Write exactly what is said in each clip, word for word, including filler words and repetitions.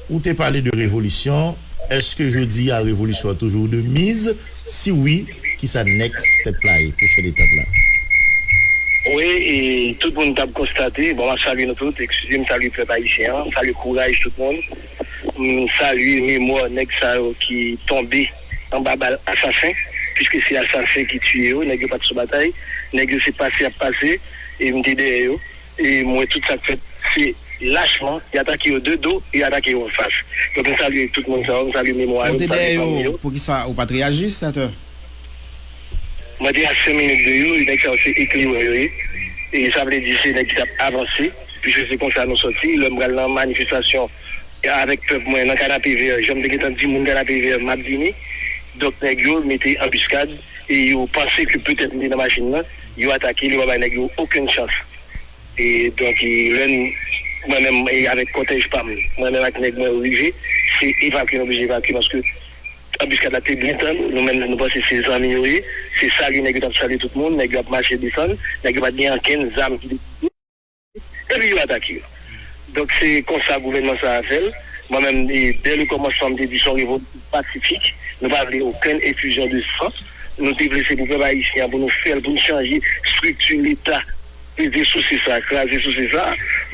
Ou te pale de revolisyon. Èske jodi a revolisyon an toujou de miz? Si wi, kisa next step la ye, pwochèn etap la? Wi, e tout moun t ap konstate, bon, m ap salye nou tout, eskize m, salye pèp ayisyen an, salye kouraj tout moun. M salye memwa nèg sa yo ki tonbe anba bal asasen, piske se asasen ki tiye yo, nèg yo pa t sou batay, nèg yo se pase y ap pase, e m te dèyè yo, e m wè tout sa k fèt, se lachman, y atake yo de do, e y atake yo anfas. Donk m salye tout moun sa yo, m salye memwa yo, m salye fanmi yo. Poukisa ou pa t reyaji, senatè? Mwen te a senk minit de yo, e nèg sa yo se eklerè yo ye. E sa vle di se nèg ki t ap avanse, piske se konsa nou sòti. Lè m pral nan manifestasyon avèk pèp mwen nan Kanapevè, jan m te gentan di moun Kanapevè m ap vini. Donk nèg yo mete anbiskad e yo panse ke petèt m te nan machin nan, yo atake l, yo pa bay nèg yo okenn chans. E donk e lè n, mwen menm e avèk kòtèj pa m, mwen menm ak nèg mwen yo rive, se evakye nou oblije evakye paske anbiskad la te byen tann, nou menm nou panse se zanmi yo ye, se salye nèg yo t ap salye tout moun, nèg yo ap mache desann, nèg yo pa t gen ankenn zam ki te epi yo atake yo. Donk se konsa gouvènman sa a fè l. Mwen menm e dè le kòmansman m te di se yon revolisyon pasifik, nou pa vle okenn efizyon de san, nou te vle se pou pèp ayisyen an pou nou fè l, pou nou chanje estrikti leta, peze sou se sa, kraze sou se sa.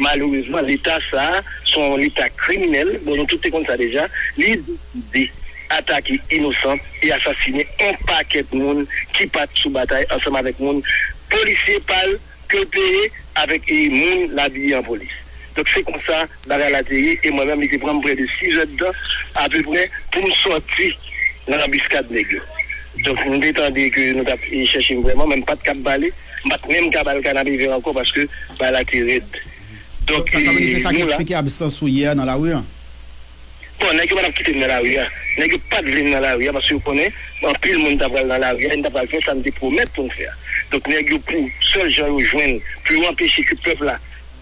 Malerezman leta sa a se yon leta kriminèl, bon nou tout te konn sa deja, li deside atake inosan e asasinen yon pakèt moun ki pa t sou batay ansanm avèk moun polisye pa l ke l peye avèk e moun l abiye an polis. Donk se konsa bagay la te ye e mwen menm li te pran m prè de sizè d tan apeprè pou m sòti nan anbiskad nèg yo. Donk m te tande ke nou t ap e chèche m vrèman men m pa t kab pale, m pa t menm ka ba l Kanapevè ankò paske bagay la te rèd. Donk Sa sa vle di se sa ki eksplike absans ou yè nan lari an? Bon, nèg yo pa t ap kite m nan lari a. Nèg yo pa t vle m nan lari a paske yo konnen anpil moun ta pral nan lari a e n ta pral fè sa n te pwomèt pou n fè a. Donk nèg yo pou sèl jan yo jwenn pou yo anpeche ke pèp la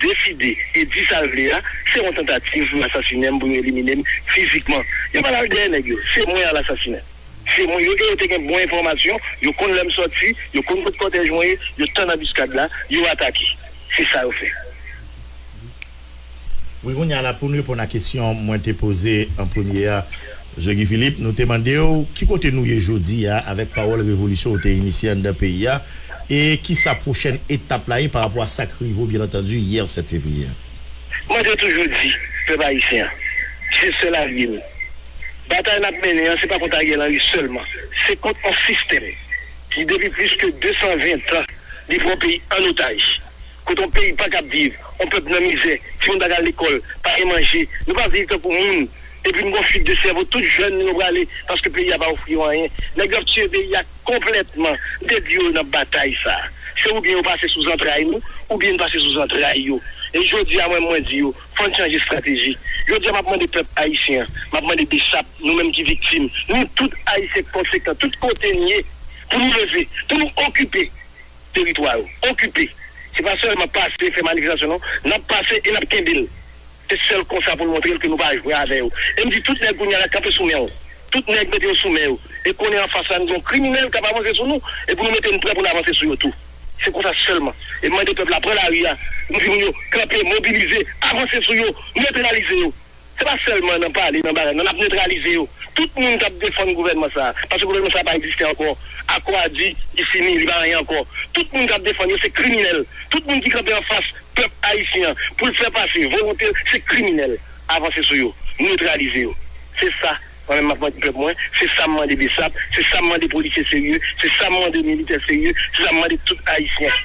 deside e di sa l vle a, se yon tantativ pou yo asasinen m, pou yo elimine m fizikman. Yo pa t al dèyè nèg yo, se mwen y al asasinen. Se mwen yo e yo te gen bon enfòmasyon, yo konn lè m sòti, yo konn kot kòtèj mwen ye, yo tann anbiskad la, yo atake. Se sa yo fè. Wi, kounye a la pou n reponn a kesyon mwen te poze an premye a, Jean Guy Philippe, nou te mande w ki kote nou ye jodi a avèk pawòl revolisyon ou te inisye anndan peyi a e kisa pwochèn etap la ye pa rapò a sa k rive w byen antandi yè sèt fevriye a. Mwen te toujou di pèp ayisyen an, se sèl alye nou. Batay n ap mennen an se pa kont Ariel Henry sèlman, se kont yon sistèm ki depi plis ke de san ven tan li pran yon peyi an otaj. Kote yon peyi pa kab viv, yon pèp nan mizè, timoun pa ka al lekòl, pa gen manje, nou pa viv tankou moun, epi n gon fit de sèvo, tout jèn nou yo prale paske peyi a pa ofri yo anyen. Nèg yo ap tiye peyi a konplètman, m te di yo n ap batay sa. Se oubyen yo pase sou zantray nou, oubyen n pase sou zantray yo. E jodi a mwen mwen di yo, fò n chanje estrateji. Jodi a m ap mande pèp ayisyen an, m ap mande BSAP, nou menm ki viktim, nou tout ayisyen konsekan, tout kote n ye, pou nou leve, pou nou okipe teritwa yo, okipe. Se pa sèlman pase, fè manifestasyon non, n ap pase e n ap kenbe l. Se sèl konsa pou n montre l ke nou pa jwe avè yo. E m di tout nèg kounye a la kanpe sou men w. Tout nèg mete yo sou men yo. E konnen anfas la n gen yon kriminèl k ap avanse sou nou e pou nou mete n prè pou n avanse sou yo tou. Se konsa sèlman. E m mande pèp la pran lari a, m di moun yo kanpe, mobilize, avanse sou yo, netralize yo. Se pa sèlman nan pale, nan bagay, non, n ap netralize yo. Tout moun k ap defann gouvènman sa a, paske gouvènman sa a pa egziste ankò. Akò a di, li fini, li pa anyen ankò. Tout moun k ap defann yo se kriminèl. Tout moun ki kanpe anfas pèp ayisyen an pou l fè pase volonte l se kriminèl. Avanse sou yo, netralize yo. Se sa mwen menm m ap mande pèp mwen, se sa m mande BSAP, se sa m mande polisye serye, se sa m mande militè serye, se sa m mande tout ayisyen.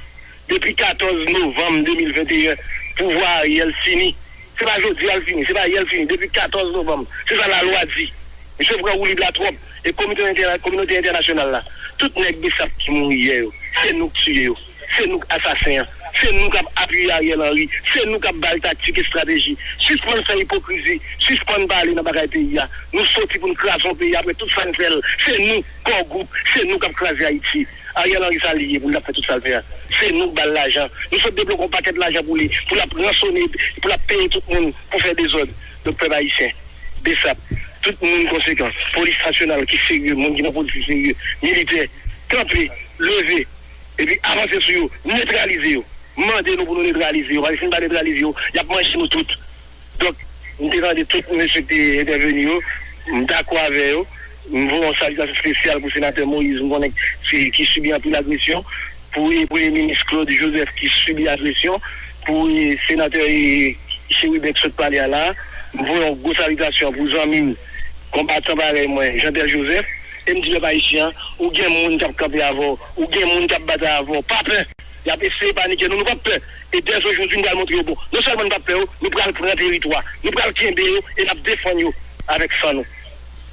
Depi katòz novanm de mil venteyen, pouvwa Ariel fini. Se pa jodi a l fini, se pa yè l fini, depi katòz novanm. Se sa lalwa di. Misye pran woulib la twòp. E kominote entèna- kominote entènasyonal la, tout nèg BSAP ki mouri yè yo, se nou k tiye yo. Se nou k asasen an. Se nou k ap apiye Ariel Henry. Se nou k ap ba l taktik, estrateji. Sispann fè ipokrizi. Sispann pale nan bagay peyi a. Nou soti pou n kraze yon peyi apre tout sa n fè l. Se nou, Core Group, se nou k ap kraze Ayiti. Ariel Henry sa li ye pou l t ap fè tout sa l fè a. Se nou k ba l lajan. Nou sot debloke yon pakèt lajan pou li, pou l ap ransone, pou l ap peye tout moun pou fè dezòd. Donk pèp ayisyen, BSAP, tout moun konsekan, polis nasyonal ki serye, moun ki nan polis ki serye, militè, kanpe, leve, epi avanse sou yo, netralize yo. M mande nou pou nou netralize yo, paske si n pa netralize yo, y ap manje nou tout. Donk, M te tande tout mesye ki te entèveni yo, m dakò avè yo. M voye yon salitasyon espesyal pou senatè Moïse, m konnen ki, ki sibi anpil agresyon, pou e Premye Minis Claude Joseph ki sibi agresyon, pou e senatè e Chérubin ki sot pale a la. M voye yon gwo salitasyon pou zanmi m, konbatan parèy mwen, Jean Tel Joseph, e m di pèp ayisyen an, ou gen moun k ap kanpe avè w, ou gen moun k ap batay avè w, pa pè. Y ap eseye panike nou, nou p ap pè. E dè ojodi, nou pral montre yo, bon, non sèlman nou p ap pè yo, nou pral pran teritwa, nou pral kenbe yo e n ap defann yo avèk san nou.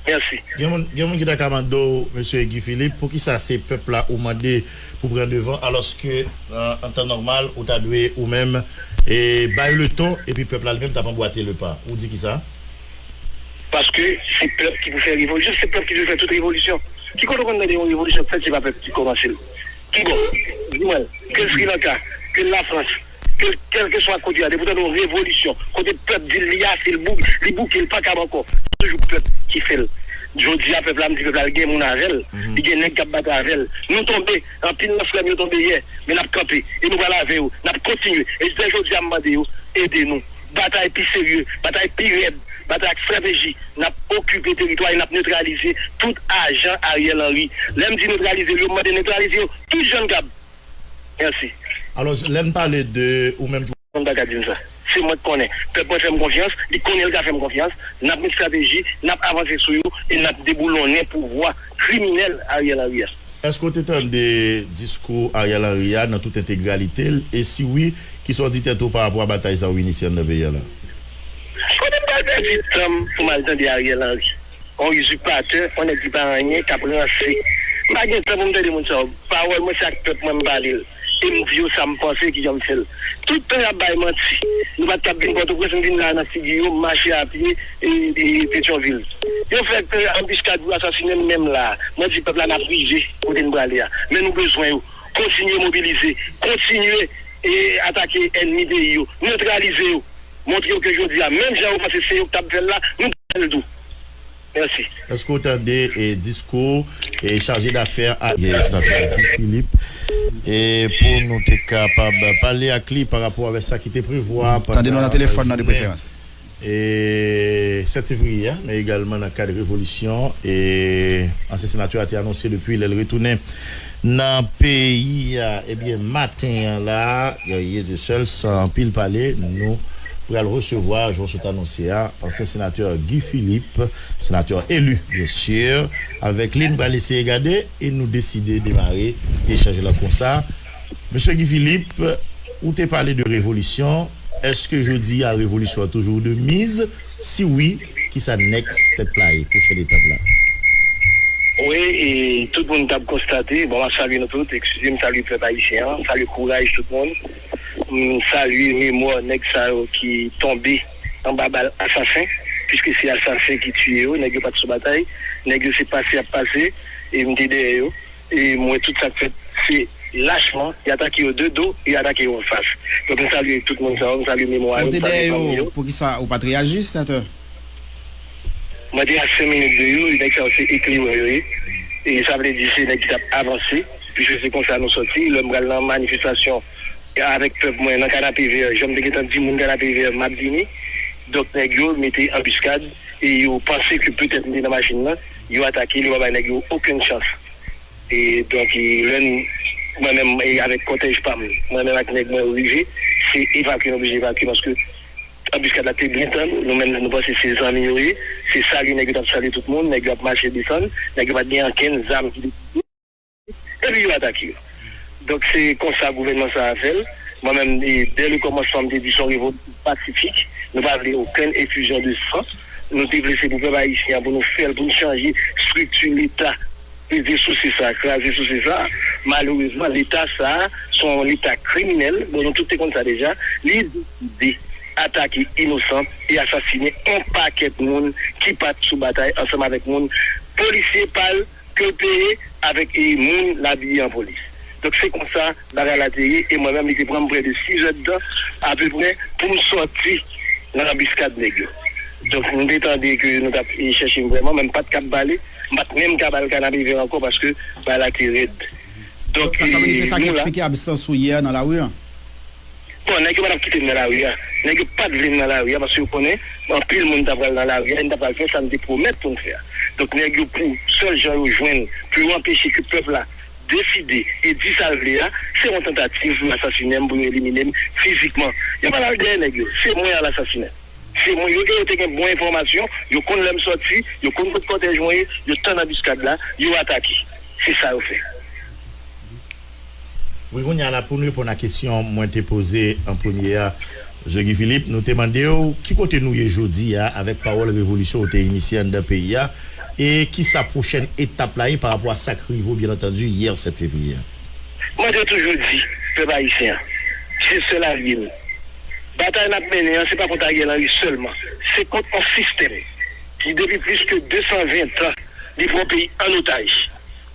Mèsi. Gen moun, gen moun ki ta ka mande w, mesye Guy Philippe, poukisa se pèp la ou mande pou pran devan, alòske, euh, an tan nòmal, ou ta dwe ou menm, e, bay leton, epi pèp la li menm t ap anbwate lepa. Ou di kisa? Paske se pèp ki pou fè revolisyon, se pèp ki dwe fè tout revolisyon. Ki kote w konn tande yon revolisyon k fèt, se pa pèp ki kòmanse l? Kibò? Di mwen, ke l Sri Lanka, ke l Lafrans, ke l kèlkeswa kote a, depi w tande yon revolisyon, kote pèp di l li ase, l bou-, li bouke, l pa kab ankò, se toujou pèp ki fè l. Jodi a, pèp la, m di pèp la, l gen moun avè l, li gen nèg k ap batay avè l. Nou tonbe, anpil nan frè m yo tonbe yè, men n ap kanpe, e nou pral avè yo, n ap kontinye. E jis jodi a, m mande yo, ede nou. Batay pi serye, batay pi rèd, batay ak estrateji. N ap okipe teritwa e n ap netralize tout ajan Ariel Henry. Lè m di netralize yo, m mande netralize yo tout jan n kab. Mèsi. Alò, lè n pale de ou menm ki Moun pa ka di m sa. Se mwen k konnen. Pèp mwen fè m konfyans, li konnen l ka fè m konfyans. N ap met estrateji, n ap avanse sou yo e n ap deboulonnen pouvwa kriminèl Ariel Henry a. Èske w te tande diskou Ariel Henry a nan tout entegralite l? E si wi, kisa w di tèt ou pa rapò a batay sa w initye anndan peyi a la? Kote m pral pèdi tan m pou m al tande Ariel Henry? Yon izipatè, yon nèg ki pa anyen, k ap ranse. M pa gen tan pou m tande moun sa yo. Pawòl mwen se ak pèp mwen m pale l. E m di yo sa m panse, kijan m fè l. Tout tan y ap bay manti. Nou pa t kab vin Pòtoprens, m vin la nan figi yo, m mache a pye e, e Petyonvil. Yo fè anbiskad pou asasinen m menm la. Mwen di pèp la n ap rive kote n prale a. Men nou bezwen yo. Kontinye mobilize. Kontinye e atake ènmi peyi yo. Netralize yo. Montre yo ke jodi a, menm jan yo panse se yo k t ap fè l la, nou p ap fè l tou. Mèsi. Èske w tande, e, diskou, e, chaje dafè a, e, senatè Guy Philippe, e, pou nou te kapab pale ak li pa rapò avèk sa ki te prevwa pandan jounen, e, sèt fevriye a, men egalman nan kad revolisyon, e, ansyen senatè a te anonse depi lè l retounen nan peyi a. Ebyen, maten an la, Gaye de Sèl, san anpil pale, nou pral resevwa, jan w sot anonse a, ansyen senatè Guy Philippe, senatè eli, byen si. Avèk li, n pral eseye gade e nou deside demare ti echanj la konsa. Mesye Guy Philippe, ou te pale de revolisyon. Èske jodi a, revolisyon an toujou de miz? Si wi, kisa next step la ye, pwochèn etap la? Wi, e tout moun t ap konstate, bon, m ap salye nou tout, eskize m, salye pèp ayisyen an, salye kouraj tout moun. M salye memwa nèg sa yo ki tonbe anba bal asasen, piske se asasen ki tiye yo, nèg yo pa t sou batay, nèg yo se pase y ap pase, e m te dèyè yo, e m wè tout sa k fèt, se lachman, y atake yo de do, e y atake yo anfas. Donk, m salye tout moun sa yo, m salye memwa yo, m salye fanmi yo. Ou te dèyè yo, poukisa ou pa t reyaji, senatè? Mwen te a senk minit de yo, e nèg sa yo se eklerè yo ye. E sa vle di se nèg ki t ap avanse, piske se konsa nou sòti. Lè m pral nan manifestasyon avèk pèp mwen nan Kanapevè, jan m te gentan di moun Kanapevè, m ap vini. Donk, nèg yo mete anbiskad e yo panse ke petèt m te nan machin nan, yo atake, yo pa bay nèg yo okenn chans. E donk, e, lè n, mwen menm, e, avèk kòtèj pa m, mwen menm ak nèg mwen yo rive, se evakye nou oblije evakye paske anbiskad la te byen tann, nou menm nou panse se zanmi yo ye, se salye nèg yo t ap salye tout moun, nèg yo ap mache desann, nèg yo pa t gen ankenn zam ki te, epi yo atake yo. Donk, se konsa gouvènman sa a fè l. Mwen menm, e, dè le kòmansman, m te di se yon revolisyon pasifik. Nou pa vle okenn efizyon de san. Nou te vle se pou pèp ayisyen an, pou nou fè l, pou nou chanje estrikti Leta. Peze sou se sa, kraze sou se sa. Malerezman, Leta sa a, se yon Leta kriminèl. Bon, nou tout te konn sa deja. Li deside atake inosan e asasinen yon pakèt moun ki pa t sou batay ansanm avèk moun polisye pa l ke l peye avèk, e, moun l abiye an polis. Donk, se konsa bagay la te ye, e mwen menm, li te pran m prè de sizèdtan, apeprè, pou m sòti nan anbiskad nèg yo. Donk, m te tande ke nou t ap, e, chèche m vrèman, men m pa t kab pale, m pa t menm ka ba l Kanapevè ankò paske bagay la te rèd. Donk, sa, sa vle di se sa ki eksplike absans ou yè nan lari a? Bon, nèg yo pa t ap kite m nan lari a. Nèg yo pa t vle n nan lari a paske yo konnen anpil moun ta pral nan lari a e n ta pral fè sa n te pwomèt pou n fè a. Donk, nèg yo, pou sèl jan yo jwenn pou yo anpeche ke pèp la deside e di sa l vle a, se yon tantativ pou yo asasinen m, pou yo elimine m fizikman. Yo pa t al dèyè nèg yo, se mwen y al asasinen. Se mwen yo, e yo te gen bon enfòmasyon, yo konn lè m sòti, yo konn kot kòtèj mwen ye, yo tann anbiskad la, yo atake. Se sa yo fè. Wi, kounye a la, pou n reponn a kesyon mwen te poze an premye a, Jean Guy Philippe, nou te mande w ki kote nou ye jodi a avèk pawòl revolisyon ou te inisye anndan peyi a, e kisa pwochèn etap la ye pa rapò a sa k rive w, byen antandi, yè sèt fevriye a? Mwen te toujou di, pèp ayisyen an, se sèl alye nou. Batay n ap mennen an, se pa kont Ariel Henry sèlman, se kont yon sistèm ki, depi plis ke de san ven tan, li pran yon peyi an otaj.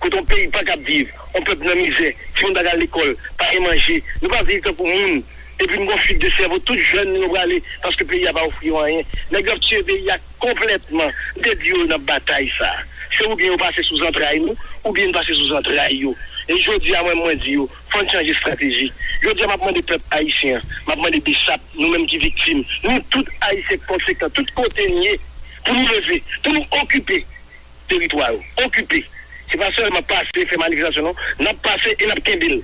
Kote yon peyi pa kab viv, yon pèp nan mizè, timoun pa ka al lekòl, pa gen manje, nou pa viv tankou moun, epi n gen yon fit de sèvo, tout jèn nou yo prale paske peyi a pa ofri yo anyen. Nèg yo ap tiye peyi a konplètman. M te di yo n ap batay sa a. Se oubyen yo pase sou zantray nou, oubyen n pase sou zantray yo. E jodi a, mwen, mwen di yo, fò n chanje estrateji. Jodi a, m ap mande pèp ayisyen an, m ap mande BSAP, nou menm ki viktim, nou tout ayisyen konsekan, tout kote n ye, pou nou leve, pou nou okipe teritwa yo. Okipe. Se pa sèlman pase, fè manifestasyon, non. N ap pase e n ap kenbe l.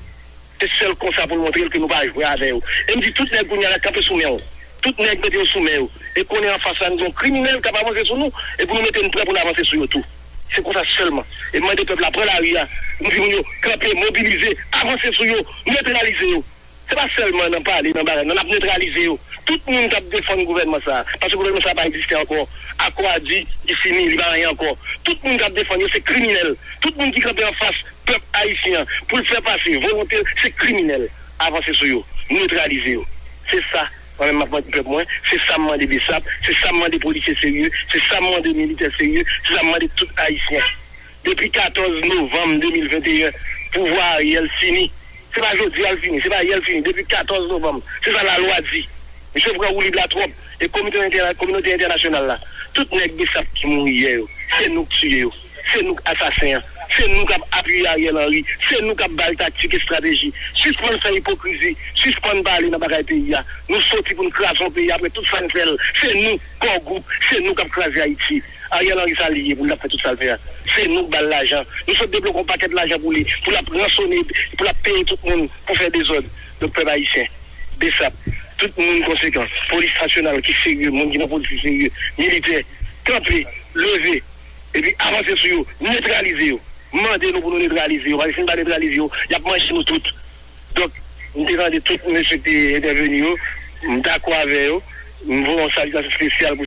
Se sèl konsa pou n montre l ke nou pa jwe avè yo. E m di tout nèg kounye a la kanpe sou men w. Tout nèg mete yo sou men yo. E konnen anfas la, n gen yon kriminèl k ap avanse sou nou, e pou nou mete n prè pou n avanse sou yo tou. Se konsa sèlman. E m mande pèp la pran lari a. M di moun yo, kanpe, mobilize, avanse sou yo, netralize yo. Se pa sèlman nan pale, nan bagay, non, n ap netralize yo. Tout moun k ap defann gouvènman sa a, paske gouvènman sa a pa egziste ankò. Akò a di, li fini, li pa anyen ankò. Tout moun k ap defann yo, se kriminèl. Tout moun ki kanpe anfas pèp ayisyen an pou l fè pase volonte l, se kriminèl. Avanse sou yo, netralize yo. Se sa mwen menm m ap mande pèp mwen, se sa m mande BSAP, se sa m mande polisye serye, se sa m mande militè serye, se sa m mande tout ayisyen. Depi katòz novanm de mil venteyen, pouvwa Ariel fini. Se pa jodi a l fini, se pa yè l fini. Depi katòz novanm, se sa lalwa di. Misye pran woulib la twòp. E kominote entènasyonal la, tout nèg BSAP ki mouri yè yo, se nou k tiye yo. Se nou k asasen an. Se nou k ap apiye Ariel Henry. Se nou k ap ba l taktik, estrateji. Sispann fè ipokrizi. Sispann pale nan bagay peyi a. Nou soti pou n kraze yon peyi apre tout sa n fè l. Se nou, Core Group, se nou k ap kraze Ayiti. Ariel Henry, sa li ye pou l ap fè tout sa l fè a? Se nou k ba l lajan. Nou sot debloke yon pakèt lajan pou li, pou l ap ransone, pou l ap peye tout moun pou fè dezòd. Donk, pèp ayisyen, BSAP, tout moun konsekan, polis nasyonal ki serye, moun ki nan polis ki serye, militè, kanpe, leve, epi avanse sou yo, netralize yo. M mande nou pou nou netralize yo, paske si n pa netralize yo, y ap manje nou tout. Donk, m te tande tout mesye ki te entèveni yo, m dakò avè yo, m voye yon salitasyon espesyal pou